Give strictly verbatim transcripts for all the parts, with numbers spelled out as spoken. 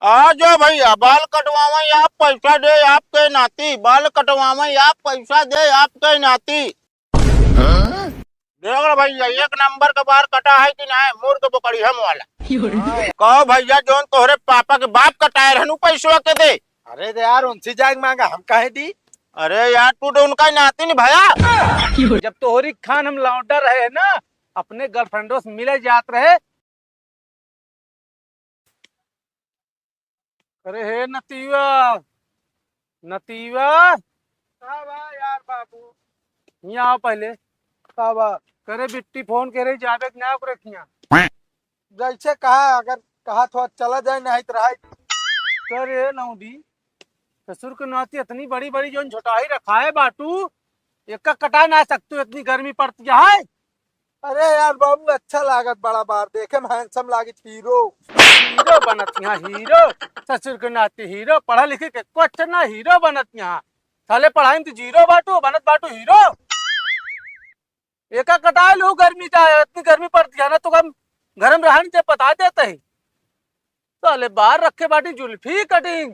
आ जाओ भैया, बाल कटवावै आप, पैसा दे आपके नाती, बाल कटवावै आप, पैसा दे आपके नाती। देख लो भैया, एक नंबर के बार कटा है कि नाहीं, मुर्ग बकरी हम वाला। कहो भैया, जौन तोहरे पापा के बाप कटाए रहन, उ पैसवा के दे। अरे दे यार, उनसे जाके मांगा, हम काहे दी? अरे यार, तू तो उनका नाती नहीं भया। जब तोहरी खान हम लौंडा रहे ना, अपने गर्लफ्रेंडों से मिले जात रहे, अरे हे नतीवा, नतीवा। का बा यार बाबू? हियाँ आओ पहले। का बा? करे बिट्टी फोन करे, जाबे कि ना ओकरे खियाँ? जैसे कहा, अगर कहा तो चला जाए, नहीं तो रहा। करे नौदी, ससुर के नाती इतनी बड़ी बड़ी जौन झोटाही रखाए बाटू, एका कटा ना सकतू, इतनी गर्मी पड़ती है। अरे यार बाबू, अच्छा लागत बड़ा बार देखे में, handsome लागित हीरो। हीरो बनत यहाँ हीरो, ससुर के नाती हीरो, पढ़ा लिखे के कुछ ना, हीरो बनत यहाँ। साले पढ़ाई में तो जीरो बाटू, बनत बाटू हीरो। एका कटाए लू गर्मी जाए, इतनी गर्मी पड़ती है ना, तो हम घर में रहन से बता देते हैं। साले बार रखे बाटी जुल्फी कटिंग,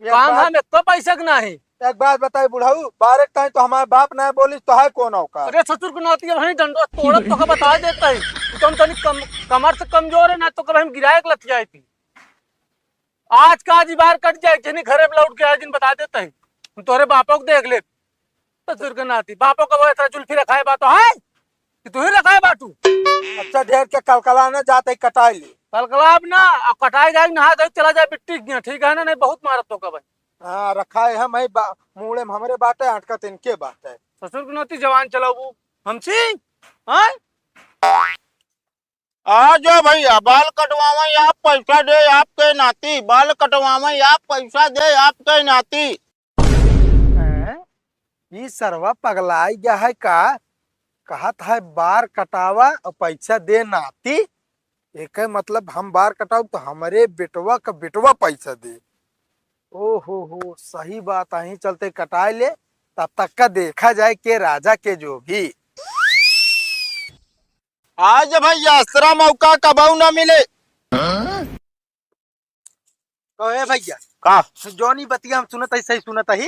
एक काम बात, हम एक तो पैसा के नाही। एक बात बताई बुढ़ऊ, बारह टाइम तो हमारे बाप ना बोली तो है कौन औकात? अरे ससुर के नाती, वहीं डंडो तोड़त तो का बता देता है। तुम तनी कम, कमर से कमजोर है ना, तो कब हम गिराए के लतियाए थी। आज का आज बार कट जाए, जिन्हें घरे में लौट के आए दिन बता देता है। हम तोरे बापों को देख ले। ससुर के नाती, बापों का वो इतना जुल्फी रखाए बात तो है कि तू ही रखाए बाटू। अच्छा, ढेर के कलकला ना, जाते ही कटाई ले। कलकलाब ना, अब कटाई जाए, नहा जाए, चला जाए बिट्टी के यहाँ, ठीक है ना? नहीं, बहुत मारत तो का भाई। हाँ, रखा है हम, है बा-, मूड़े में हमरे बाटे, अटकत इनके बाटे। ससुर के नाती जवान चलाऊ हमसे, हाँ? आ जाओ भैया, बाल कटवावै आप, पैसा दे आपके नाती, बाल कटवावै आप, पैसा दे आपके नाती। हैं? ई सरवा पगलाई गया है का? कहत है बार कटावा और पैसा दे नाती। एके मतलब हम बार कटाऊ तो हमरे बेटवा का बेटवा पैसा दे। ओ हो हो, सही बात, अहीं चलते कटाए ले, तब तक का देखा जाए के राजा के जोगी। आज भैया, असरा मौका कबहू ना मिले। कहे भैया, का? जौनी बतिया हम सुनत ही, सही सुनत ही?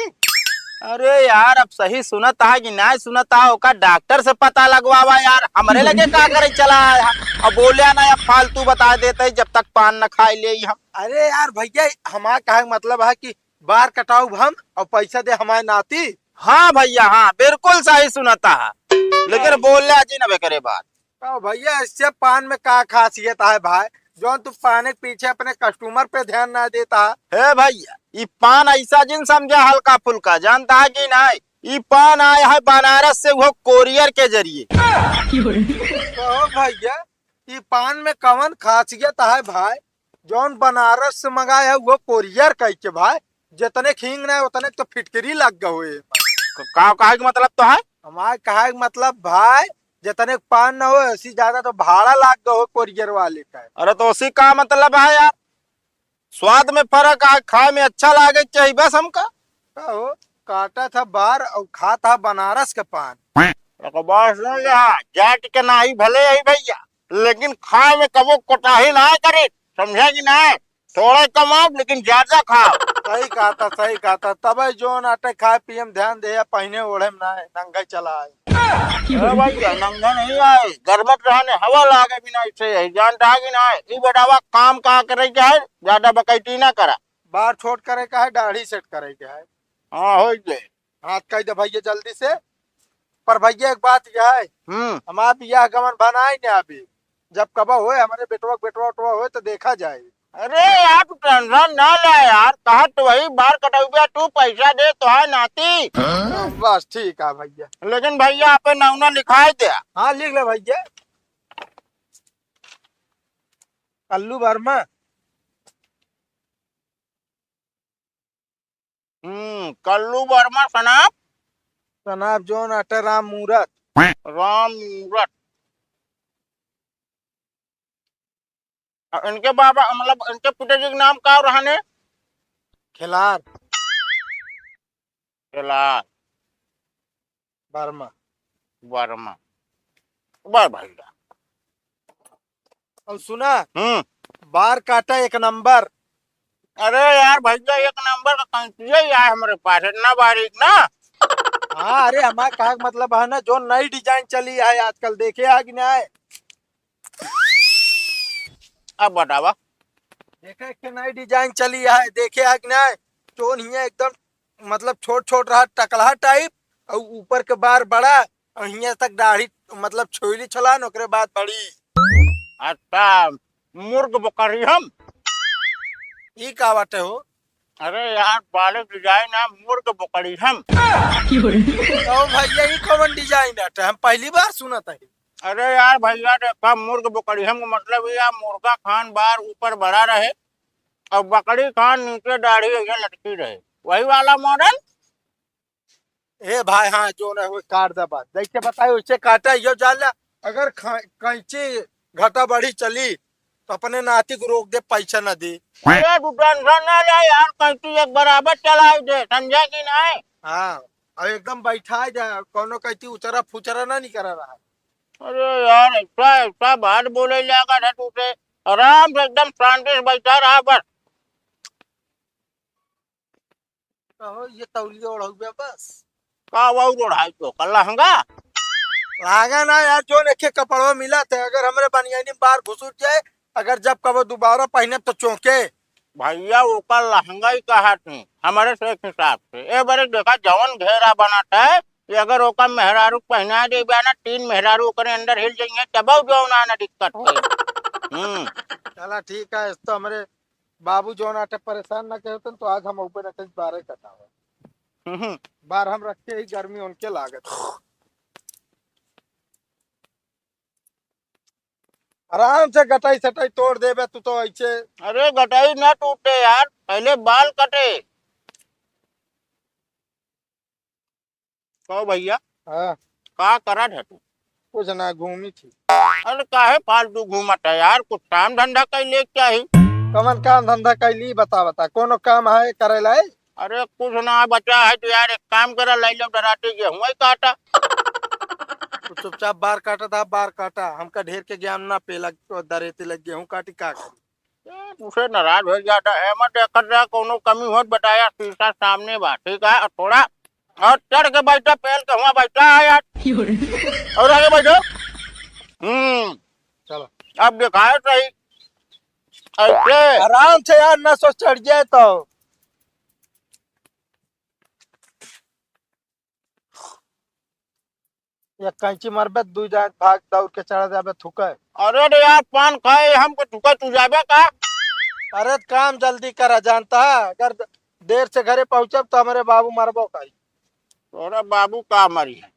अरे यार, अब सही सुनत है कि नाहीं सुनत है, ओका डॉक्टर से पता लगवावा यार। हमरे लगे का करे चला आया? अब बोल्या ना, अब फालतू बता देते हैं, जब तक पान न खाए ले हम। अरे यार भैया, हमार कहे के मतलब है कि बार कटाऊ हम और पैसा दे हमारे नाती। हाँ भैया, हाँ, बिल्कुल सही सुनत है, लेकिन बोल्या जी ना बेकरे बात। तो भैया, इससे पान में का खासियत है भाई, जौन तू पाने के पीछे अपने कस्टमर पे ध्यान ना देता है? हे भैया, ई पान ऐसा जिन समझा हल्का फुल्का, जानता है कि नाहीं? ई पान आया है बनारस से, वो कोरियर के जरिए। तो भैया, ई पान में कवन खासियत है भाई, जौन बनारस से मंगाया है वो कोरियर कह के भाई, जितने खींग ना है उतने तो फिटकरी लग गए हुए। का, का कहे के मतलब तो है? हमारे कहे के मतलब भाई, जितने पान न हो, ऐसी ज्यादा तो भाड़ा लाग गए हो कोरियर वाले का। अरे तो उसी का मतलब है यार, स्वाद में फर्क आ, खाए में अच्छा लागे के चाहिए बस हमका। का हो, काटा था बार और खा था बनारस के पान। एक बात सुन ले, हाँ, जाट के नाही भले ही भैया, लेकिन खाए में कबो कोताही ना करे, समझा कि ना? थोड़ा कमाओ लेकिन ज्यादा खाओ। सही कहा था, सही कहा था। तबे जोन आटे खाए पिए में ध्यान दे, पहने ओढ़े में ना है, नंगे चला आए। अरे भाई, ये नंगे नहीं आए, गरमत रहने हवा लागे बिना इसे, यही जानता है कि ना? ई बेटावा काम का करे के है, ज्यादा बकैती ना करा। बार छोट करे का है, दाढ़ी सेट करे के है। हाँ, हो जे। हाँ, कह दे भैया जल्दी से। पर भैया एक बात यह है, हम्म। हमार बियाह गमन बनाए ना अभी, जब कब होए हमरे बेटवा के बेटवा उटवा होए तो देखा जाए। अरे यार, तू टेंशन ना ले यार, कहा तो वही बार कटौबिया, तू पैसा दे तो है नाती। बस ठीक है भैया। लेकिन भैया, आप नौना लिखाए दे। हाँ, लिख ले भैया। कल्लू वर्मा। हम्म, कल्लू वर्मा सनाप। सनाप जौन अटे राम मूरत। राम मूरत। अ, इनके बाबा, मतलब, इनके पिताजी के नाम का रहने? खिलार। खिलार। वर्मा। वर्मा। वाह भैया। और सुना, हम्म। बार काटा एक नंबर, अरे यार भैया, एक नंबर का कैंची है यार हमरे पास, इतना बारीक ना। हाँ, अरे हमार कहे का मतलब है ना, जो नई design चली है आजकल, देखे है कि नाहीं? अब बतावा। देखे के नई design चली है, देखे है कि नाहीं? जोन हियाँ एकदम मतलब छोट छोट रहा, टकलहा type, और ऊपर के बार बड़ा, और हियाँ तक दाढ़ी मतलब छोइली छोला न, ओकरे बाद बड़ी। अच्छा, मुर्ग बकरी हम। ई का बाटे हो? अरे यार, बाले design है मुर्ग बकरी हम। तो भैया, ई कौन design बाटे? हम पहली बार सुनत हई। अरे यार भैया, देखा, मुर्ग बकरी हम का मतलब ये है, मुर्गा खान बार ऊपर बड़ा रहे और बकरी खान नीचे दाढ़ी ऐसे लटकी रहे, वही वाला model। ए भाई, हाँ, जो ना हो काट दे बात। जैसे बताए वैसे काटे, यो जाला। अगर खा-, कैंची घटा बढ़ी चली, तो अपने नाती को रोक दे, पैसा ना दे। अरे, तू tension ना ले यार, कैंची एक बराबर चलाई दे, समझे कि नहीं? हाँ, और एकदम बैठा जा, कोनो कैंची उचरा फुचरा ना निकरा रहा। अरे यार, ऐसा, ऐसा बात बोले लगा था तू से। आराम से एकदम शांति से बैठा रहा बस। कहो, ये तौलिया ओढ़ौबे बस। का वाऊ ओढ़ाई तो का लहंगा? लहंगा ना यार, जोन एके कपड़वा मिलत है, अगर हमरे बनियानी में बार घुसुर जाए, अगर जब कबो दोबारा पहने तो चौंके। भैया, ओका लहंगा ही कहा तू, हमरे से एक हिसाब से। ए बरे देखा, जवन घेरा बनत है, ये अगर ओका मेहरारू पहना देबे ना, तीन मेहरारू ओकरे अंदर हिल जाइए, तबो जौन आना दिक्कत होई। हम्म। चला ठीक है, इस तो हमरे बाबू जौन आटे परेशान ना करतन, तो आज हम ऊपर रखे बारह कटावे। हम्म। बार हम रखे ही गर्मी उनके लागत। आराम से गटाई सटाई तोड़ देबे तू तो ऐसे। अरे गटाई ना टूटे यार, पहले बाल कटे। कहो भैया। हाँ। का करत है तू? कुछ ना, घूमी थी। अरे काहे फालतू घूमत है यार, कुछ काम धंधा कर ले चाही। कवन काम धंधा कैली बता, बता, कोनो काम है करे लाए? अरे कुछ ना बचा है तो यार, एक काम करा, लाई लो डराते गेहूं ही काटा। तू चुपचाप बार काटा था, बार काटा, हमका ढेर के ज्ञान ना पेला, दरेते लग गेहूं काटी का करी? ए, तुसे नाराज हो जाता है, मत देखत रहा, कोनो कमी होत बताया, शीशा सामने बा, ठीक है? और थोड़ा और चढ़ के बैठा, पहल के हुआ बैठा है यार। और आगे बैठो। हम्म। चलो। अब दिखाए सही। ऐसे। आराम से यार, ना सो चढ़ जाए तो। एक कैंची मारबे, दुई जाए भाग दौड़ के चढ़ा जाबे थूके। अरे रे यार, पान खाए हमको थूके, तू जाबे का? अरे काम जल्दी करा, जानता है, अगर देर से घरे पहुँचब तो हमरे बाबू मरबो करी। तोरा बाबू का मरी है?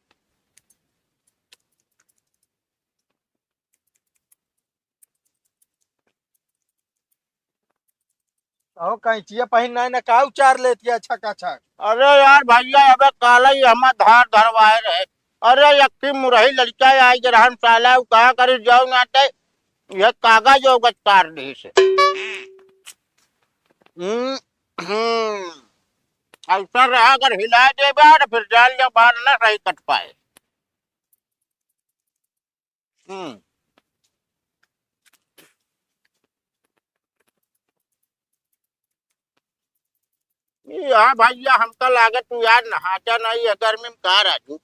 अहो, कैंचिया पहिन नाई ना, का उचार लेती है छकाछक? अरे यार भैया, अबे काला ही हमार धार धरवाए रहे। अरे यक्की मुरही लड़का आई जे रहन साला, उ कहा करी जाओ ना ते, ये कागज ओगज तार दी से। हम्म, हम्म। ऐसा रहा अगर हिला देबे तो फिर जान ले बाल ना सही कट पाए। हम्म। ई हाँ भैया, हमका लागत तू यार नहाता नहीं है, गर्मी में का राजू?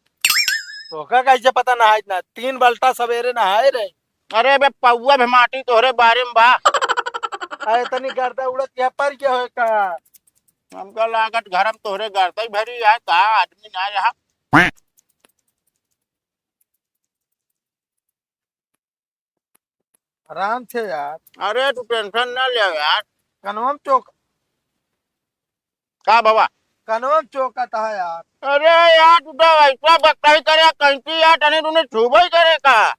तोका कैसे पता नहाए ना? तीन बल्टा सवेरे नहाए रहे। अरे बे पौआ भी माटी तोहरे बारे में बा। अरे तनी गर्दा उड़त यहाँ पर क्या होए का? हमका लागत घर में तोहरे गर्दा ही भरी है का, आदमी ना रहा। आराम से यार। अरे तू tension ना ले यार। कनवा में चोक। का बाबा? कनवा में चोकत है यार। अरे यार तू तो ऐसा बकताई करे, कैंची यार तने तूने छुबई करे का?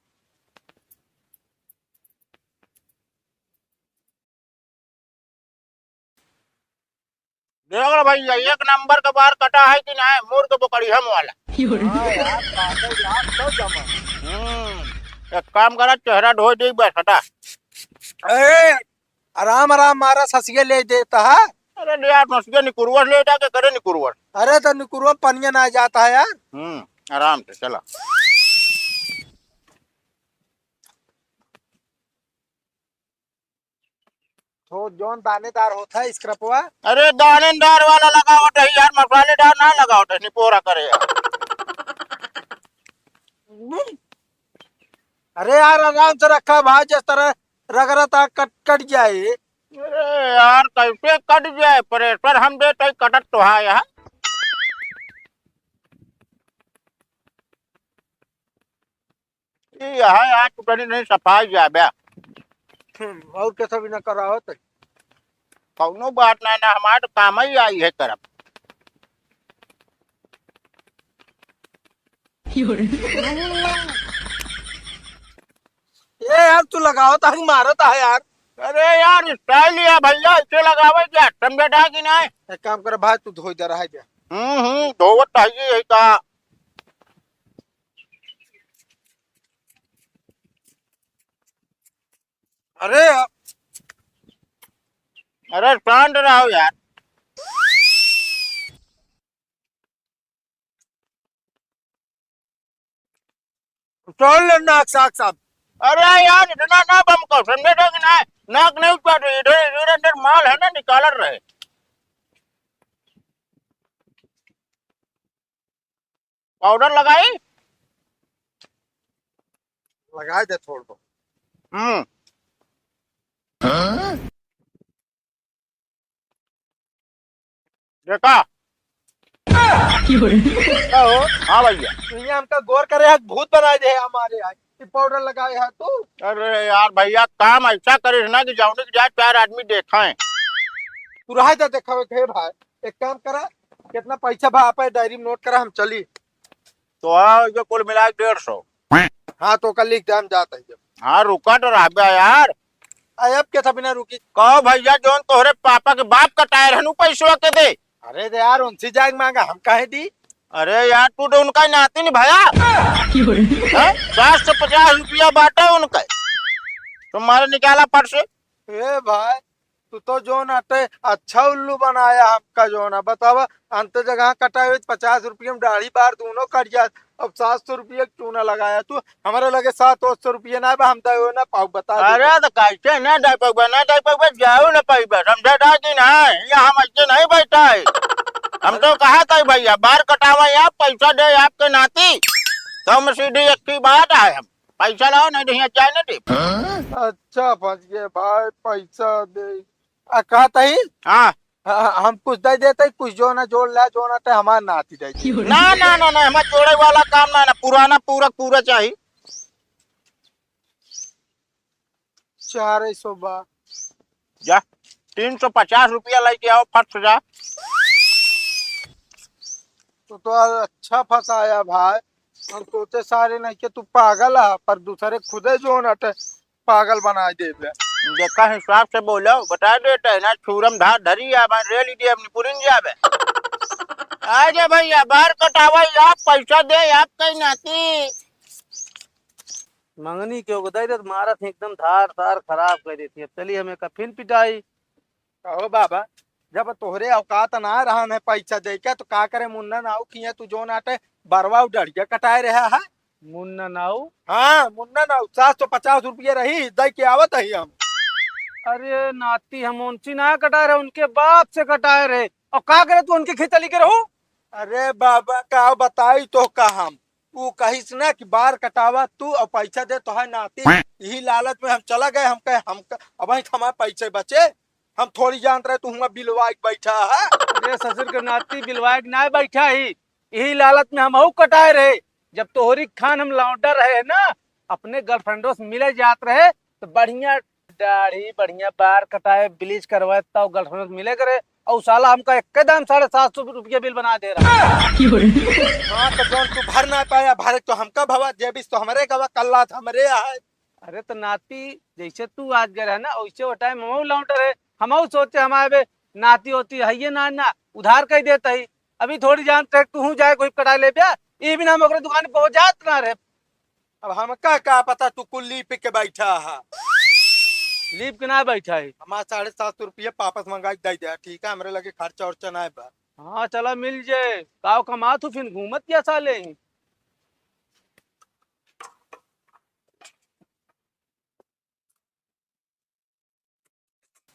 देख लो भैया, एक नंबर का बार कटा है कि ना, मुर्ग बकरी हम वाला। हाँ यार, काटे यार, सब जमा। हम्म, एक काम करा, चेहरा धो दे बस, हटा। ए, आराम आराम मारा, ससिया ले देता है। अरे ले यार, ससिया निकुरवर ले जाके करे निकुरवर। अरे तो निकुरवर पनिया ना जाता है यार। हम्म, आराम से चला। तो जौन दानेदार होत है स्क्रबवा। अरे दानेदार वाला लगावत है यार, मसालेदार ना लगावत है, निपोरा करे यार। अरे यार, आराम से रखा भाई, जिस तरह रगड़त आ, कट, कट जाए। अरे यार, कैसे कट जाए? प्रेशर हम देत है, कटत तो है यार। ई है यार, टुटनी नहीं, सफाई जाबे। हम्म, और कैसा भी ना करावत है। कौनो बात नहीं ना, हमारे तो काम ही आई है करब। ए यार, तू लगावत है, मारत है यार। अरे यार, स्टाइल ही है भैया, इसे लगावे क्या, समझा था कि नहीं? एक काम कर भाई, तू धोई दे रहा है क्या? हम्म, हम्म, धोवत है ये का। अरे, अरे शांत रहो यार। चल ले नाक साक साहब। अरे यार, इतना ना बम कर, समझे थे कि नहीं? नाक नहीं उठा दे, इधर, इधर अंदर माल है ना, निकाल रहे। पाउडर लगाई? लगाए दे थोड़ को। हम्म। देखा? का हो? हाँ भैया। ये हमका गोर करे है, भूत बनाए दे हमारे आज। ये पाउडर लगाए है तू? अरे यार भैया, काम ऐसा करिस ना कि जौने के जाए चार आदमी देखें। तू रहे जा देखावे के भाई। एक काम करा, कितना पैसा भा आपा डायरी में नोट करा, हम चली। तो हाँ, ये कुल मिला के डेढ़ सौ। हाँ, तो कल लिख दे, हम जात है जब। हाँ, रुका तो रहबे यार। अरे अब क्या था बिना रुकी? कहो भैया, जौन तोहरे पापा के बाप कटाए रहनु पैसवा के दे। अरे दे यार, उनसे जाके मांगा, हम काहे दी? अरे यार, तू तो उनका ही नाती नहीं भया। हैं? सात सौ पचास रुपया बाटे उनका, तुम्हारे निकाला पर्स से। ए भाई, तू तो जौन अटे अच्छा उल्लू बनाया हमका जौन है। बतावा, अंत जगह कटाए हुए पचास रुपये में दाढ़ी बार दोनों कट जात। अब सात सौ रुपये क्यों ना लगाया तू? हमारे लगे सात आठ सौ रुपये ना बा, हम दे ना पाऊ, बता दे। अरे तो कैसे ना दे पाऊबा, ना दे पाऊबा, जाओ ना पाऊबा, समझा था कि नहीं? ये हम ऐसे नहीं बैठा है। हम तो कहा था भैया, बार कटावा या पैसा दे आपके नाती, तो हम सीधी एक ही बात है हम। पैसा लाओ, नहीं तो यहाँ जाए ना टिप। अच्छा, फंस गए भाई, पैसा दे। आ, कहा तही? हाँ। हाँ, हम कुछ दे देते, कुछ जो ना जोड़ ला, जो ना ते हमार नाती दे दे। ना, ना, ना, ना, हमार जोड़े वाला काम ना, ना, पुराना पूरा, पूरा चाहिए। चार सौ बा। जा, तीन सौ पचास रुपया लेके आओ, फट से जा। तो, तो आज अच्छा फंसाया भाई। हम सोचे सारे नहीं कि तू पागल है, पर दूसरे खुदे जो नट पागल बना देबे। देखा हिसाब से बोलो, बता देते हैं ना, छूरम धार धरी है, मैं रेल ही दे अपनी पुलिन जाबे। आ जा भैया, बार कटावा, आप पैसा दे, आप कहीं नाती। मंगनी के ओगदाई दे, मारत है एकदम धार धार खराब कर देती है। अब चली हमें कफिन पिटाई। कहो बाबा, जब तोहरे औकात ना रहन है पैसा दे के, तो का करे मुन्ना नाऊ किया तू जोन आटे बरवा उ डढ़िया कटाए रहा है? मुन्ना नाऊ? हाँ, मुन्ना नाऊ, सात सौ पचास रुपये रही, दे के आवत ही हम। अरे नाती, हम उनसे ना कटाए रहे, उनके बाप से कटाए रहे। और का करे तू उनके खेत चली के रहू? अरे बाबा, का बताई तो का हम, ऊ कहिस ना कि बार कटावा तू और पैसा दे तो है नाती। यही लालच में हम चला गए, हम कहे, हम क-, अब ही हमारे पैसे बचे, हम थोड़ी जानत रहे तू हुआं बिलवाए के बैठा है। अरे ससुर के नाती, बिलवाए के ना बैठा ही, यही लालच में हमहू कटाए रहे। जब तोहरी खान हम लौंडा रहे ना, अपने गर्लफ्रेंडों से मिले जात रहे तो बढ़िया दाढ़ी, बढ़िया बार कटाए, ब्लीच करवाए, तब गर्लफ्रेंड से मिले करे। और साला हमका एक दाम साढ़े सात सौ रुपया बिल बना दे रहा। हाँ, तो जौन तू भर ना पाया, भरे तो हमका भवा, जेबिस तो हमरे गवा, कल्ला तो हमरे आए। अरे तो नाती, जैसे तू आज गए रहे ना, वैसे वो टाइम हम लौट रहे, हम सोचे हमारे बे नाती होती है ये ना, ना उधार कह देता ही। अभी थोड़ी जान तक तू हूँ जाए कोई कटा ले बे, ये बिना हम ओकरे दुकान पहुँच जात ना रहे। अब हमका का पता तू कुल लीप के बैठा है। लीप के ना बैठा है। हमार साढ़े सात सौ रुपया वापस मंगाई दे दे, ठीक है, हमरे लगे खर्चा उर्चा ना बा। हाँ, चला मिल जाए। काव कमात हूँ, फिर घूमत क्या साले ही?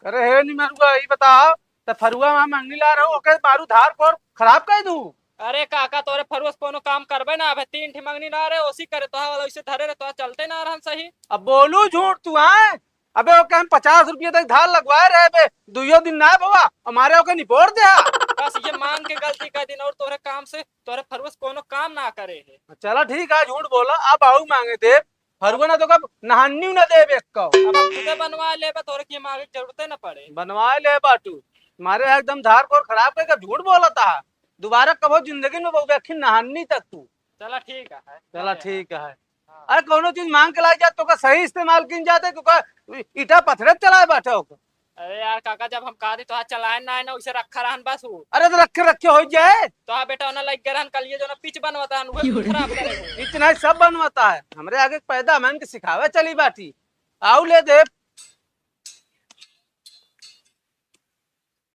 अरे हे निमरुआ, ई बताओ, त फरुआ वहाँ मंगनी ला रहो, ओके मारू धार कोर खराब कर दू। अरे काका, तोरे फरुआ से कोनो काम करबे ना, अबे तीन ठे मंगनी ना रहे, ओसी करे तोहा वाला ओइसे धरे रहे, तोहा चलते ना रहन सही। अब बोलू झूठ तू, हैं? अबे ओके हम पचास रुपये तक धार लगवाए रहे बे, दुइयो दिन ना बवा, हमारे ओके निपोर दे। बस ये मांग के गलती कर दिन और तोरे काम से, तोरे फरुआ से कोनो काम ना करे है। चला ठीक है, झूठ बोला, अब आऊ मांगे दे, फरुआ ना तो कब नहानी ना देबे एक्को। अब हम खुदे बनवा लेबे, तोरे के मांगे के जरूरते न पड़े। बनवा ले बाटू, मारे एकदम धार कोर खराब करके झूठ बोलता है। दोबारा कबो जिंदगी में बहु देखी नहानी तक तू। चला ठीक है। चला ठीक है। हाँ। अरे कौनो चीज मांग के लाई जात तो का सही इस्तेमाल किन जाते, तो का ईटा पत्थरे चलाए बैठे हो। अरे यार काका, जब हम कहा दी तो हाथ चलाए ना, ना उसे रखा रहन बस वो। अरे तो रखे रखे हो जाए। तो हाँ बेटा, ना लग गए रहन कल ये जो ना पिच बनवाता है, वो खराब करे हो। इतना ही सब बनवाता है। हमरे आगे पैदा मन के सिखावे चली बाटी। आऊ ले दे।